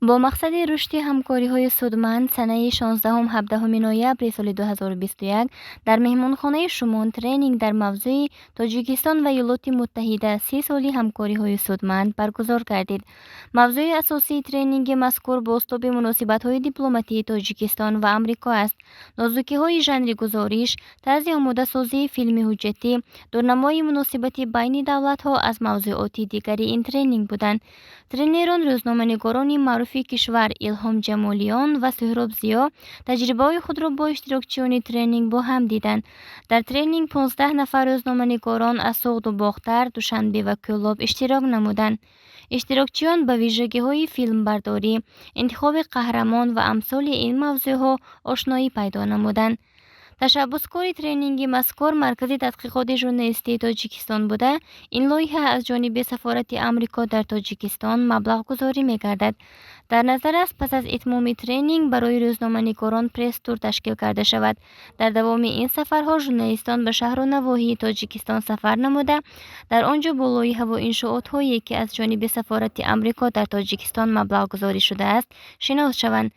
Бо мақсади рушди ҳамкориҳои судманд санаи 16-17 ноябри соли 2021 дар меҳмонхонаи Шумон тренинг дар мавзӯи «Тоҷикистон ва Иёлоти Муттаҳида: 30 соли ҳамкориҳои судманд» баргузор гардид. Мавзӯи асосии тренинги мазкур бозтоби муносибатҳои дипломатии Тоҷикистон ва Амрико аст. Нозукиҳои жанри гузориш, тарзи омодасозии филми ҳуҷҷатӣ, дурнамои муносибати байни давлатҳо аз мавзӯоти дигари ин тренинг буданд. Тренерон, рӯзноманигорони маъруфи кишвар Илҳом Ҷамолиён ва Суҳроб Зиё таҷрибаҳои худро бо иштирокчиёни тренинг бо ҳам диданд. Дар тренинг 15 нафар рӯзноманигорон аз Суғду Бохтар, Душанбе ва Кӯлоб иштирок намуданд. Иштирокчиён ба вижагиҳои филмбардорӣ, интихоби қаҳрамон ва амсоли ин мавзӯъҳо ошноӣ пайдо намуданд. Ташаббускори тренинги мазкур Маркази тадқиқоти журналистии Тоҷикистон буда, ин лоиҳа аз ҷониби Сафорати Амрико дар Тоҷикистон маблағгузорӣ мегардад. Дар назар аст, пас аз итмоми тренинг барои рӯзноманигорон пресс-тур ташкил карда шавад. Дар давоми ин сафарҳо журналистон ба шаҳру навоҳии Тоҷикистон сафар намуда, дар он ҷо бо лоиҳаву иншоотҳое, ки аз ҷониби Сафорати Амрико дар Тоҷикистон маблағгузорӣ шудааст, шинос шаванд.